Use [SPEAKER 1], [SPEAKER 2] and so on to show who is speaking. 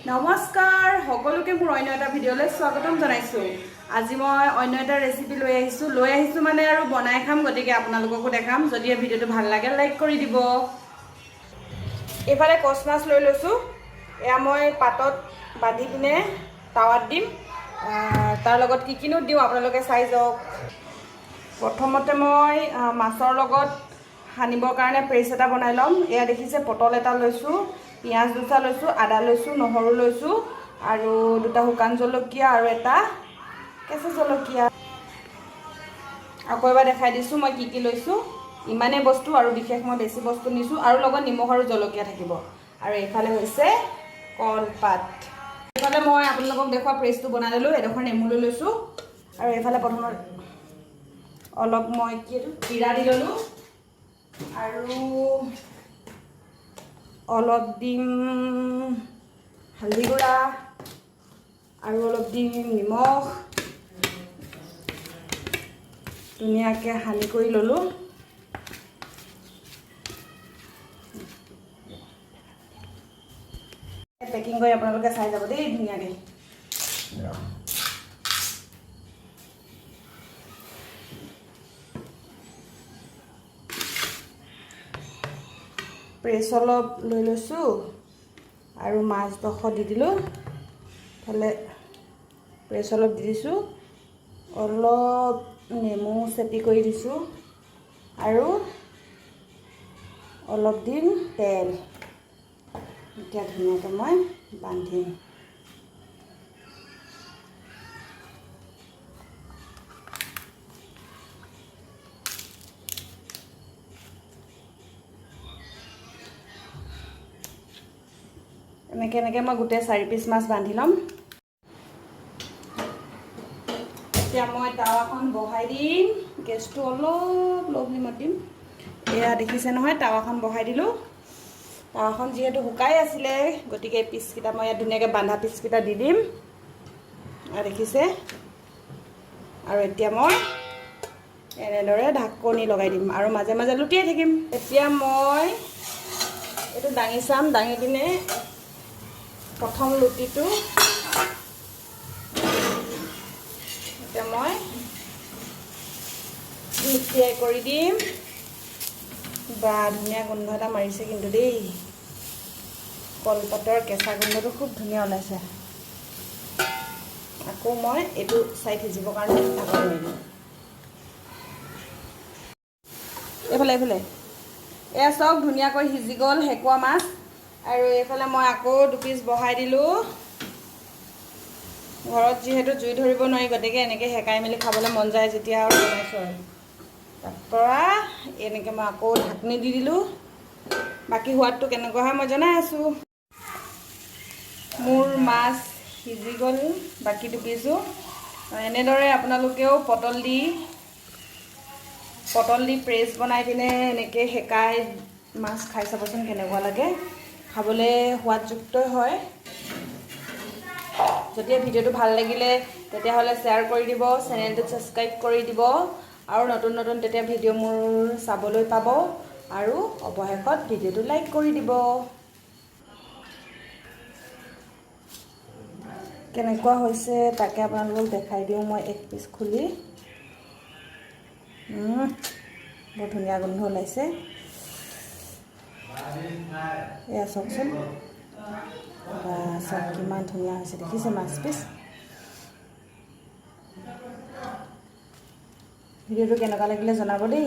[SPEAKER 1] নমস্কাৰ সকলোকে, মোৰ অন্য এটা ভিডিঅ'লৈ স্বাগতম জনাইছোঁ। আজি মই অন্য এটা ৰেচিপি লৈ আহিছোঁ মানে আৰু বনাই খাম, গতিকে আপোনালোককো দেখাম। যদি এই ভিডিঅ'টো ভাল লাগে, লাইক কৰি দিব। এইফালে কচ মাছ লৈ লৈছোঁ। এয়া মই পাতত বান্ধি পিনে টাৱাত দিম। তাৰ লগত কি কিনো দিওঁ, আপোনালোকে চাই যাওক। প্ৰথমতে মই মাছৰ লগত সানিবৰ কাৰণে পেষ্ট এটা বনাই ল'ম। এয়া দেখিছে, পটল এটা লৈছোঁ, পিঁয়াজ দুটা লৈছোঁ, আদা লৈছোঁ, নহৰু লৈছোঁ আৰু দুটা শুকান জলকীয়া আৰু এটা কেঁচা জলকীয়া। আকৌ এবাৰ দেখাই দিছোঁ মই কি কি লৈছোঁ। ইমানেই বস্তু আৰু বিশেষ মই বেছি বস্তু নিছোঁ আৰু লগত নিমখ আৰু জলকীয়া থাকিব। আৰু এইফালে হৈছে কলপাত। এইফালে মই আপোনালোকক দেখুওৱা পেষ্টটো বনাই ল'লোঁ। এডোখৰ নেমু লৈ লৈছোঁ আৰু এইফালে প্ৰথমত অলপ মই কি এইটো জিৰা দি ল'লোঁ আৰু অলপ দিম হালধি গুড়া আৰু অলপ দিম নিমখ। ধুনীয়াকৈ সানি কৰি ল'লোঁ। পেকিং কৰি আপোনালোকে চাই যাব দেই ধুনীয়াকৈ। প্ৰেছ অলপ লৈ লৈছোঁ আৰু মাছডোখৰ দি দিলোঁ। ইফালে প্ৰেছ অলপ দি দিছোঁ, অলপ নেমু চেপি কৰি দিছোঁ আৰু অলপ দিম তেল। এতিয়া ধুনীয়াকৈ মই বান্ধিম। এনেকৈ এনেকৈ মই গোটেই চাৰি পিচ মাছ বান্ধি ল'ম। এতিয়া মই টাৱাখন বহাই দিম। গেছটো অলপ ল' ফ্লেমত দিম। এয়া দেখিছে নহয়, টাৱাখন বহাই দিলোঁ। টাৱাখন যিহেতু শুকাই আছিলে, গতিকে পিচকেইটা মই ইয়াত ধুনীয়াকৈ বান্ধা পিচকেইটা দি দিম। এয়া দেখিছে, আৰু এতিয়া মই এনেদৰে ঢাকনি লগাই দিম আৰু মাজে মাজে লুটিয়াই থাকিম। এতিয়া মই এইটো দাঙি চাম। দাঙি পিনে প্ৰথম লুটিটো এতিয়া মই লুটিয়াই কৰি দিম। বা, ধুনীয়া গোন্ধ এটা মাৰিছে কিন্তু দেই। কলপাতৰ কেঁচা গোন্ধটো খুব ধুনীয়া ওলাইছে। আকৌ মই এইটো চাইড সিজিবৰ কাৰণে ঢাকনি মাৰি দিম। এইফালে এইফালে এয়া চব ধুনীয়াকৈ সিজি গ'ল সেকুৱা মাছ। আৰু এইফালে মই আকৌ দুপিচ বহাই দিলোঁ। ঘৰত যিহেতু জুই ধৰিব নোৱাৰি, গতিকে এনেকৈ সেকাই মেলি খাবলৈ মন যায় যেতিয়া আৰু বনাইছোঁ। আৰু তাৰপৰা এনেকৈ মই আকৌ ঢাকনি দি দিলোঁ। বাকী সোৱাদটো কেনেকুৱা হয়, মই জনাই আছোঁ। মোৰ মাছ সিজি গ'ল, বাকী দুপিচো। এনেদৰে আপোনালোকেও পটল দি প্ৰেছ বনাই পিনে এনেকৈ সেকাই মাছ খাই চাবচোন, কেনেকুৱা লাগে খাবলৈ। সোৱাদযুক্তই হয়। যদি ভিডিঅ'টো ভাল লাগিলে, তেতিয়াহ'লে শ্বেয়াৰ কৰি দিব, চেনেলটোত ছাবস্ক্ৰাইব কৰি দিব আৰু নতুন নতুন তেতিয়া ভিডিঅ' মোৰ চাবলৈ পাব। আৰু অৱশেষত ভিডিঅ'টো লাইক কৰি দিব। কেনেকুৱা হৈছে, তাকে আপোনালোকক দেখাই দিওঁ মই এক পিচ খুলি। বৰ ধুনীয়া গোন্ধ ওলাইছে। এয়া চাওকচোন, বা চাওক, কিমান ধুনীয়া হৈছে, দেখিছে মাছ পিচ? ভিডিঅ'টো কেনেকুৱা লাগিলে জনাব দেই।